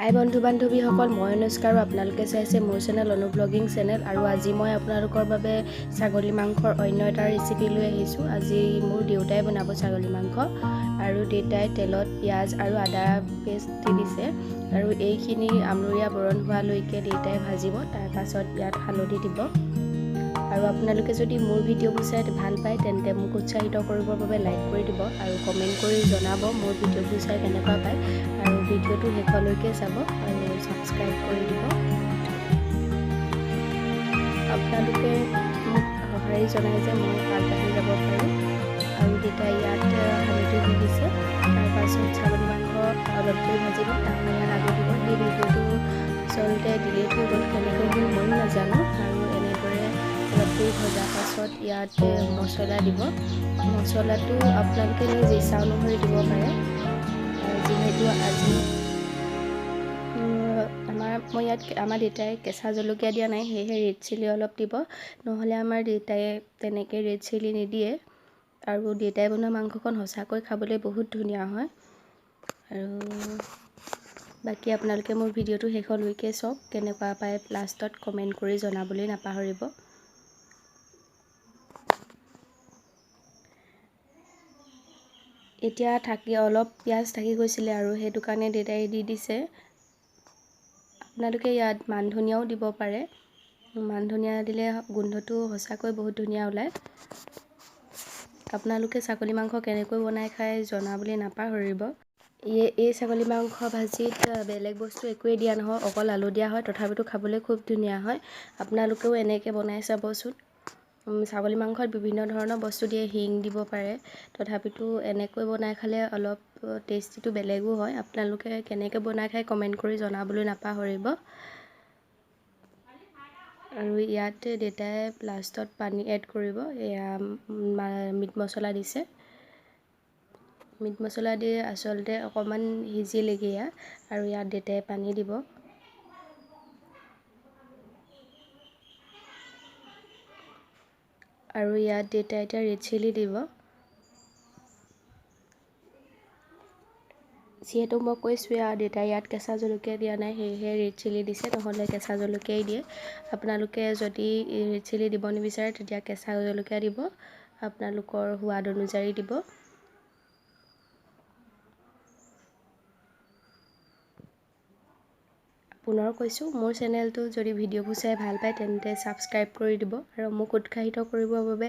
হাই বন্ধু বান্ধৱীসকল, মই অনুষ্কা আৰু আপোনালোকে চাইছে মোৰ চেনেল অনু ব্লগিং চেনেল। আৰু আজি মই আপোনালোকৰ বাবে ছাগলী মাংসৰ অন্য এটা ৰেচিপি লৈ আহিছোঁ। আজি মোৰ দেউতাই বনাব ছাগলী মাংস। আৰু দেউতাই তেলত পিঁয়াজ আৰু আদা পেষ্ট দি দিছে আৰু এইখিনি আমৰলীয়া বৰণ হোৱালৈকে দেউতাই ভাজিব। তাৰপাছত ইয়াত হালধি দিব। আৰু আপোনালোকে যদি মোৰ ভিডিঅ'বোৰ চাই ভাল পায়, তেন্তে মোক উৎসাহিত কৰিবৰ বাবে লাইক কৰি দিব আৰু কমেণ্ট কৰি জনাব মোৰ ভিডিঅ'বোৰ চাই কেনেকুৱা পায়। আৰু ভিডিঅ'টো শেষলৈকে চাব আৰু ছাবস্ক্ৰাইব কৰি দিব। আপোনালোকে মোক সঁহাৰি জনাই যে মই আগবাঢ়ি যাব পাৰোঁ। আৰু দেউতাই ইয়াত হালধি দি দিছে। তাৰপাছত ছাগলী মাংস অলপ দেৰি ভাজিব, তাৰপৰা ইয়াত আলু দিব। সেই ভিডিঅ'টো আচলতে ডিলিট হৈ গ'ল, কেনেকৈ হ'ল ময়ো নাজানো। আৰু এনেদৰে অলপ দেৰি ভজাৰ পাছত ইয়াত মছলা দিব। মছলাটো আপোনালোকে নিজ ইচ্ছা অনুসৰি দিব পাৰে। যিহেতু আজি আমাৰ মই ইয়াত আমাৰ দেউতাই কেঁচা জলকীয়া দিয়া নাই, সেয়েহে ৰেড চিলি অলপ দিব। নহ'লে আমাৰ দেউতাই তেনেকৈ ৰেড চিলি নিদিয়ে। আৰু দেউতাই বনোৱা মাংসকণ সঁচাকৈ খাবলৈ বহুত ধুনীয়া হয়। আৰু বাকী আপোনালোকে মোৰ ভিডিঅ'টো শেষলৈকে চাওক, কেনেকুৱা পায় লাষ্টত কমেণ্ট কৰি জনাবলৈ নাপাহৰিব। এতিয়া থাকি অলপ পিঁয়াজ থাকি গৈছিলে আৰু সেইটো কাৰণে দেউতাই দি দিছে। আপোনালোকে ইয়াত মান ধনিয়াও দিব পাৰে। মান ধনিয়া দিলে গোন্ধটো সঁচাকৈ বহুত ধুনীয়া ওলায়। আপোনালোকে ছাগলী মাংস কেনেকৈ বনাই খায় জনাবলৈ নাপাহৰিব। এই ছাগলী মাংস ভাজিত বেলেগ বস্তু একোৱেই দিয়া নহয়, অকল আলু দিয়া হয়, তথাপিতো খাবলৈ খুব ধুনীয়া হয়। আপোনালোকেও এনেকৈ বনাই চাবচোন। ছাগলী মাংসত বিভিন্ন ধৰণৰ বস্তু দিয়ে, হিং দিব পাৰে, তথাপিতো এনেকৈ বনাই খালে অলপ টেষ্টিটো বেলেগো হয়। আপোনালোকে কেনেকৈ বনাই খায় কমেণ্ট কৰি জনাবলৈ নাপাহৰিব। আৰু ইয়াত দেউতাই লাষ্টত পানী এড কৰিব। এয়া মিট মছলা দিছে। মিট মছলা দি আচলতে অকণমান সিজিলেগৈ এয়া। আৰু ইয়াত দেউতাই পানী দিব। আৰু ইয়াত দেউতাই এতিয়া ৰেড চিলি দিব। যিহেতু মই কৈছোঁৱেই আৰু দেউতাই ইয়াত কেঁচা জলকীয়া দিয়া নাই, সেয়েহে ৰেড চিলি দিছে, নহ'লে কেঁচা জলকীয়াই দিয়ে। আপোনালোকে যদি ৰেড চিলি দিব নিবিচাৰে, তেতিয়া কেঁচা জলকীয়া দিব, আপোনালোকৰ সোৱাদ অনুযায়ী দিব। পুনৰ কৈছোঁ, মোৰ চেনেলটো যদি ভিডিঅ'বোৰ চাই ভাল পায়, তেন্তে ছাবস্ক্ৰাইব কৰি দিব আৰু মোক উৎসাহিত কৰিবৰ বাবে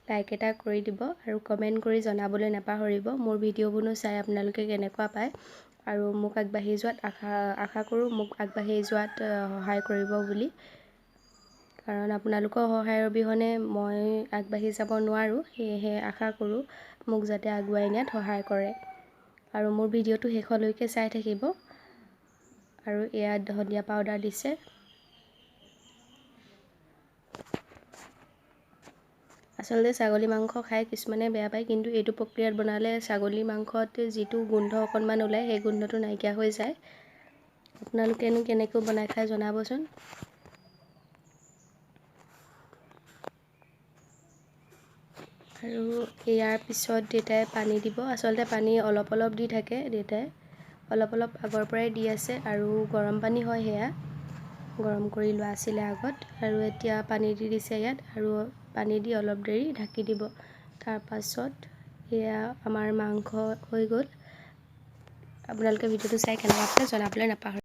লাইক এটা কৰি দিব আৰু কমেণ্ট কৰি জনাবলৈ নাপাহৰিব মোৰ ভিডিঅ'বোৰনো চাই আপোনালোকে কেনেকুৱা পায়। আৰু মোক আগবাঢ়ি যোৱাত আশা কৰোঁ মোক আগবাঢ়ি যোৱাত সহায় কৰিব বুলি, কাৰণ আপোনালোকৰ সহায়ৰ অবিহনে মই আগবাঢ়ি যাব নোৱাৰোঁ। সেয়েহে আশা কৰোঁ মোক যাতে আগুৱাই নিয়াত সহায় কৰে। আৰু মোৰ ভিডিঅ'টো শেষলৈকে চাই থাকিব। আৰু এয়া ধনিয়া পাউডাৰ দিছে। আচলতে ছাগলী মাংস খাই কিছুমানে বেয়া পায়, কিন্তু এইটো প্ৰক্ৰিয়াত বনালে ছাগলী মাংসত যিটো গোন্ধ অকণমান ওলায়, সেই গোন্ধটো নাইকিয়া হৈ যায়। আপোনালোকেনো কেনেকৈ বনাই খাই জনাবচোন। আৰু ইয়াৰ পিছত দেউতাই পানী দিব। আচলতে পানী অলপ অলপ দি থাকে দেউতাই, অলপ অলপ আগৰ পৰাই দি আছে। আৰু গৰম পানী হয়, সেয়া গৰম কৰি লোৱা আছিলে আগত। আৰু এতিয়া পানী দি দিছে ইয়াত। আৰু পানী দি অলপ দেৰি ঢাকি দিব। তাৰপাছত এয়া আমাৰ মাংস হৈ গ'ল। আপোনালোকে ভিডিঅ'টো চাই কেনেকুৱা পালে জনাবলৈ নাপাহৰিব।